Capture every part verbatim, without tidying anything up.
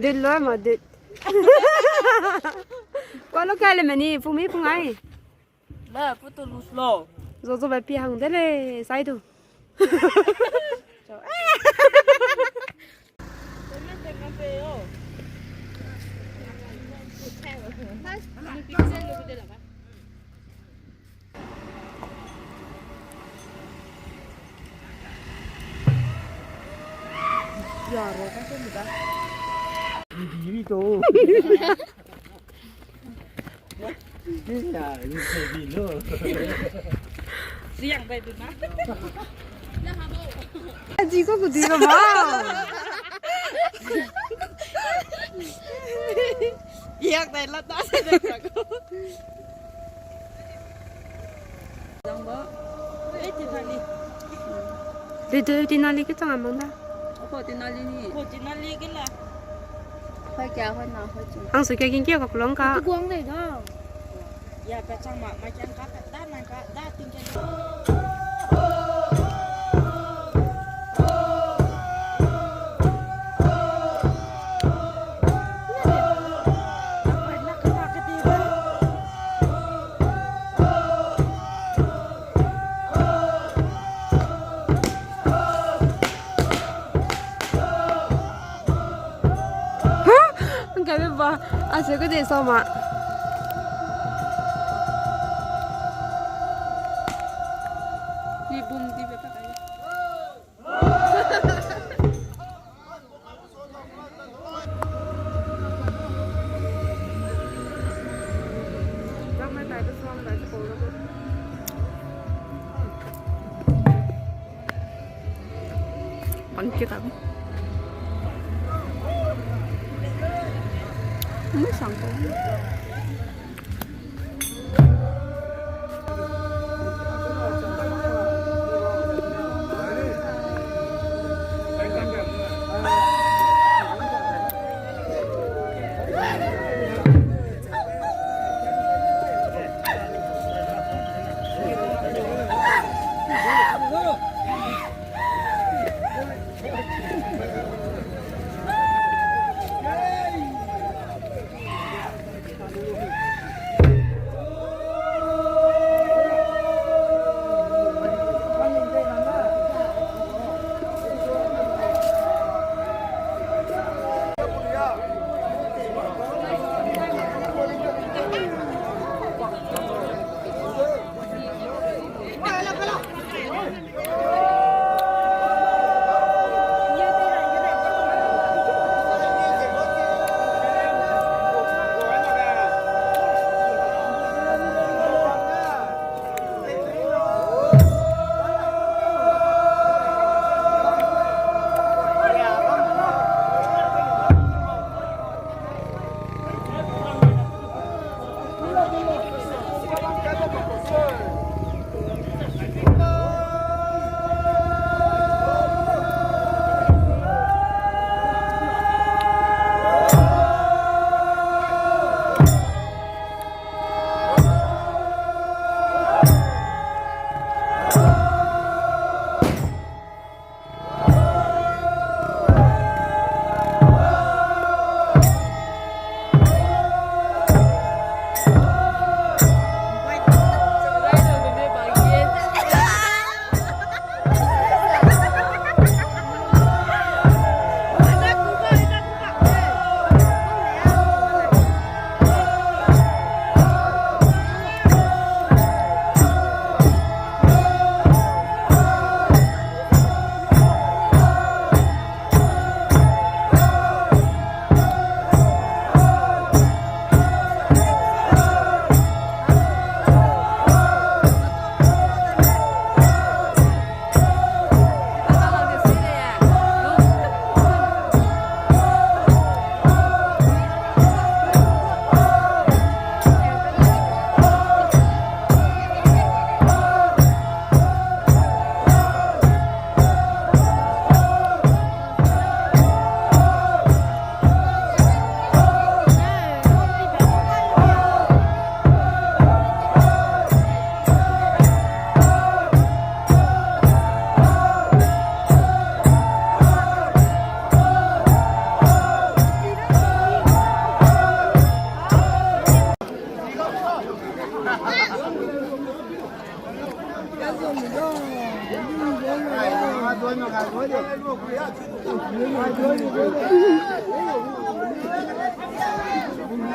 Dit lo ma dit. Kwa lo ka le meni, pumi pungai. La, puto lu slo. Zo zo ba pi hang de le, sai du. Aji ko kudi ba ma. Yak dai la ta se de ka ko. Jang ba. Eh, Tinali. De, de, Tinali ke chang amang da. Ako Tinali ni. Ako Tinali ke la. Hoi kya, hoi na, hoi chu. Hang su kya ging kya ka kulong ka. Guang dai da. Ya, pa chang ma, ma kya ka, da na ka, da ting kya. Ngkai be ba, a se ku de sa ma. Ni bum di be ta kai. Bang ke ta. Mui sang ko.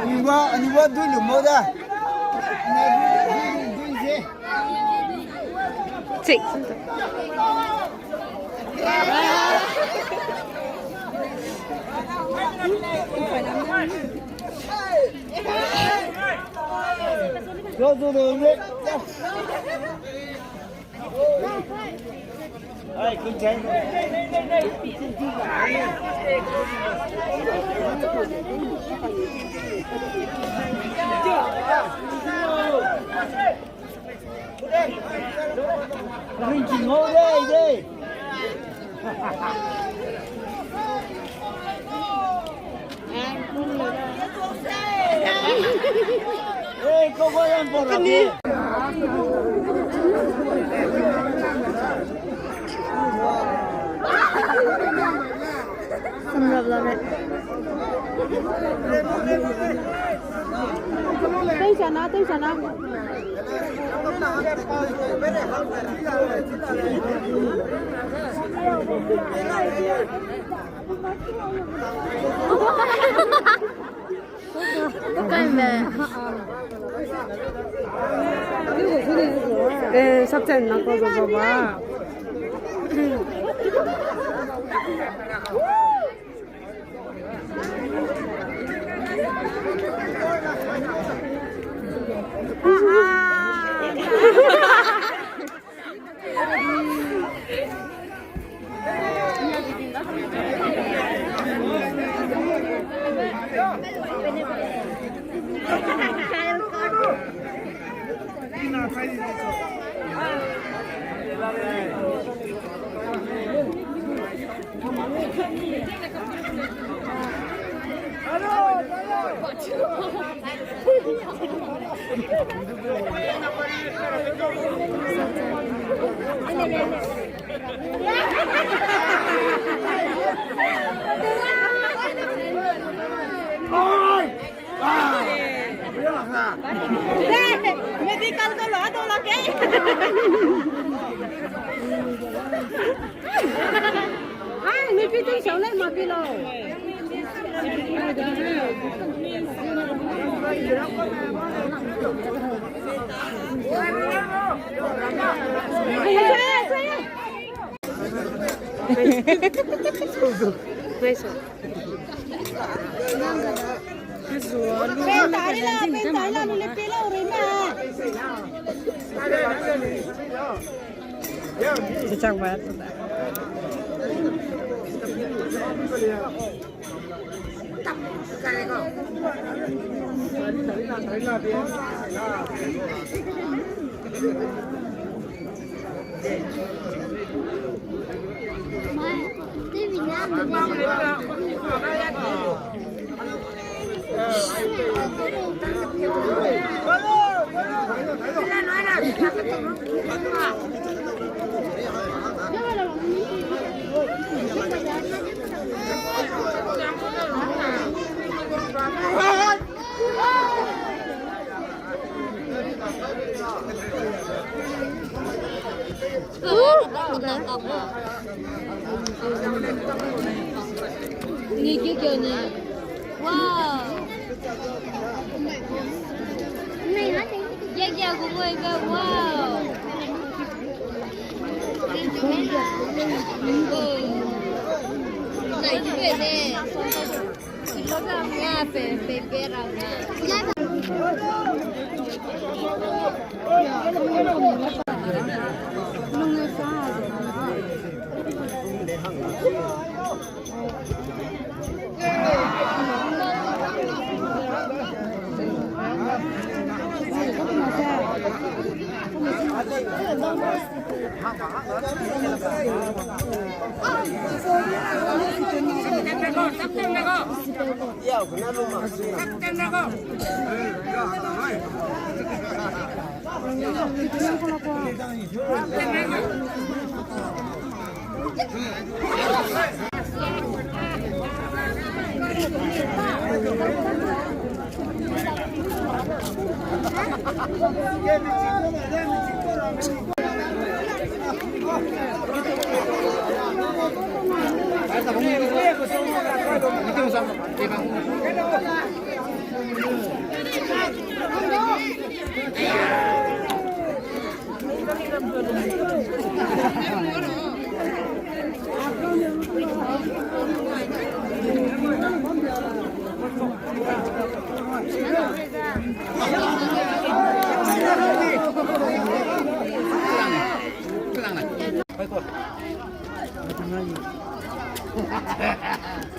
Aniwa, aniwa dui lu mo da. Cik. Samrap la ne. Tei sana, tei sana. Eh, subscribe na ko zo zo ba. Medical ko la to la ke. Ai, mi pi ting sau le ma pi lo. Wow. Wow.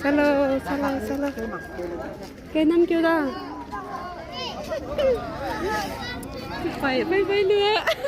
चलो, चलो, चलो। Kei nam keu da? Pai, pai, pai lue.